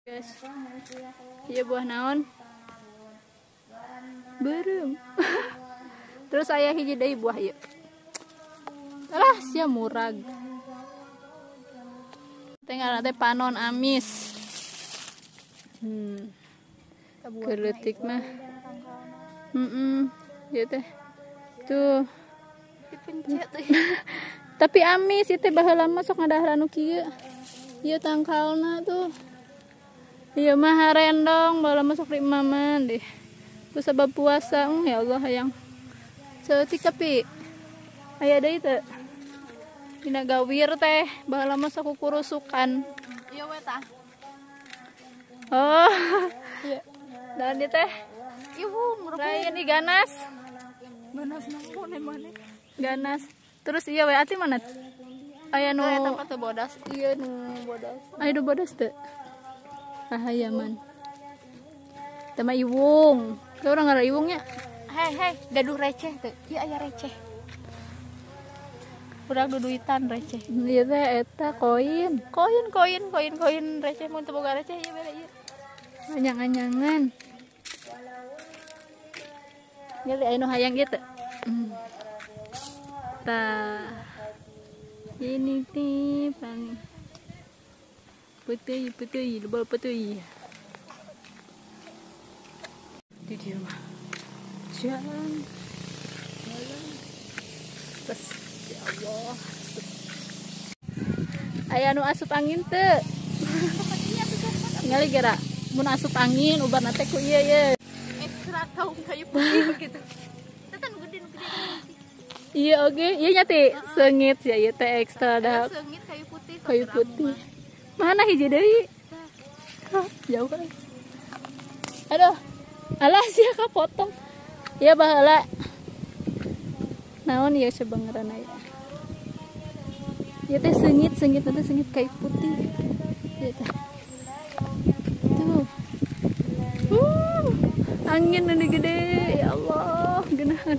Guys. Ieu buah naon? Beureum. Terus aya hiji deui buah ieu. Alah, sia murag. Teh ngaranna teh panon amis. Keleutik mah. Ieu teh. Tuh. Dipencet teh. Tapi amis ieu teh baheula mah sok ngadahar anu kieu. Ieu tangkalna tuh. Ieu mah harendong baheula mah sok di emaman deh. Ku sabab puasa, ya Allah hayang. Saeutik tapi aya deui teu. Dina gawir teh baheula mah sok kukurusukan. Ieu we tah. Oh. Iya. Dan ieu teh iwung lain di ganas. Ganas naon maneh? Ganas. Terus iya we ati mana? Aya nu eta mah teu bodas. Ieu nu bodas. Aya nu bodas teu? Hayaman. Teh mah iwung. Teu urang ngara iwungnya. Hei hei, gaduh receh teu? Ieu aya receh. Urang duduitan receh. Ieu teh eta koin. Koin koin koin koin receh mun teu boga receh ieu bere ieu. Anyang-anyangan. Nyali aya nu hayang ieu teu? Tah. Ini teh pang putih putih lebal putih. Di dieu mah. Jalan. Jalan. Terus ya Allah. Aya nu asup angin teu? Ningali geura mun asup angin ubarna teh ku ieu ye. Ekstra kaum kayu putih gitu. Teh nu gede nu gede. Iya oke, iya nyati sengit ya ieu teh ekstra dah. Sengit kayu putih. Kayu putih. Mana hiji deui? Jauh kan. Aduh. Alah sia kapotong. Ya baheula. Naon ieu coba ngaranna ieu? Ieu teh sengit, sengit teh sengit kayu putih. Ieu teh. Tuh. Angin nu gede, ya Allah, geunahan.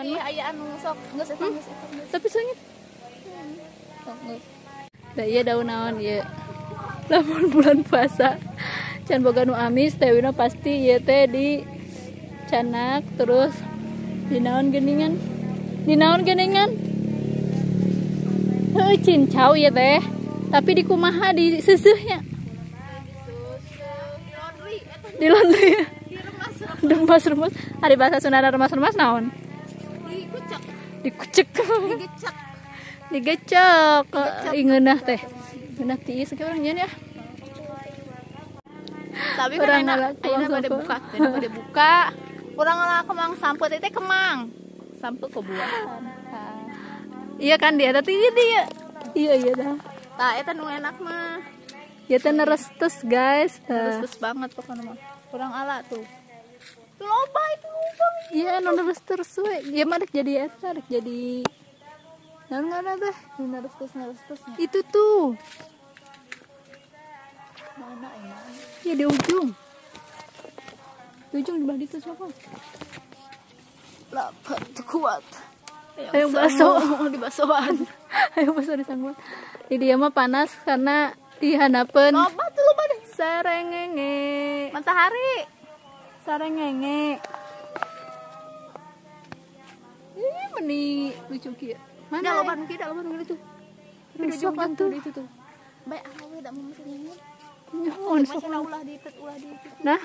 Iya aya anu sok geus eta geus eta. Tapi sengit. Sok geus. Da ieu daun naon ieu? Lamun bulan puasa can boga nu amis teh wina pasti ieu teh di canak terus di naon geuningan? Di naon geuningan? Heuh cincau ieu teh. Tapi di kumaha di seuseuhnya? Di laundry. Remas-remas. Ari bahasa Sunda remas-remas naon? Dikucek. Dikucek. Digecek. Digecek. Ingeunah teh. Ngeunah tiis ke urang nyeun ya. Tapi kan enak, ayeuna bade buka, ayeuna bade buka. Urang ngalah kemang sampo teh kemang. Sampo kebuahan. Iya kan dia tadi dia. Iya iya dah. Tah eta nu enak mah. Ya teh nerestes guys. Nerestes banget pokoknya mah. Kurang ala tuh. Loba itu loba. Iya nu nerestes we. Ieu mah rek jadi eta rek jadi naon ngaranna teh? Nu nerestes-nerestesnya. Itu tuh. Mana ini? Iya di ujung. Di ujung di bawah itu siapa? Lapar kuat. Ayo bakso di baksoan. Ayo bakso di sangguan. Di dia mah panas karena dihanapeun. Loba tuh loba deh. Sarengenge. Matahari. Sarengenge. Ini meni lucu kieu. Mana loba nu kieu, loba nu lucu. Rusak atuh itu tuh. Bae awe da mun mesin. Nyuhun sok ulah di ulah di. Nah,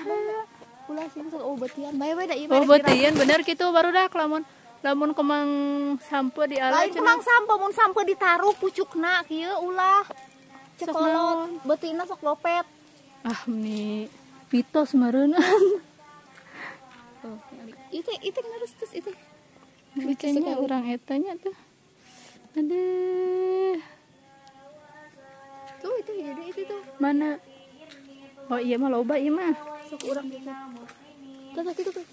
ulah sih sok obatian. Bae we da ieu. Obatian bener kitu barudak lamun lamun kemang sampo di ala lain kemang sampo mun sampo ditaruh pucukna kieu ulah. Cekolot, beutina sok lopet. Ah meni mitos meureun. Oh, itu itu nerestes itu. Kayaknya orang etanya tuh. Aduh. Tuh itu jadi itu tuh. Mana? Oh iya mah loba ieu mah. Sok urang gitu. Tah kitu tuh.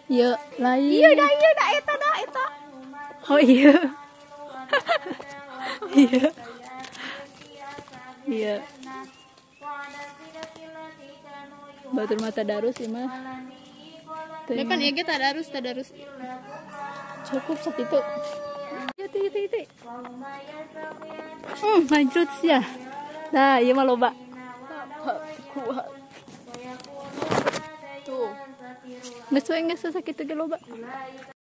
Iya, lain. Iya dah eta dah eta. Oh iya. Iya. Iya. Batur mata darus ieu mah. Ya kan ieu ge tadarus tadarus. Cukup sakitu. Itu itu itu. Lanjut ya. Nah, ieu mah loba. Kuat. Tuh. Geus we, geus sakitu ge loba.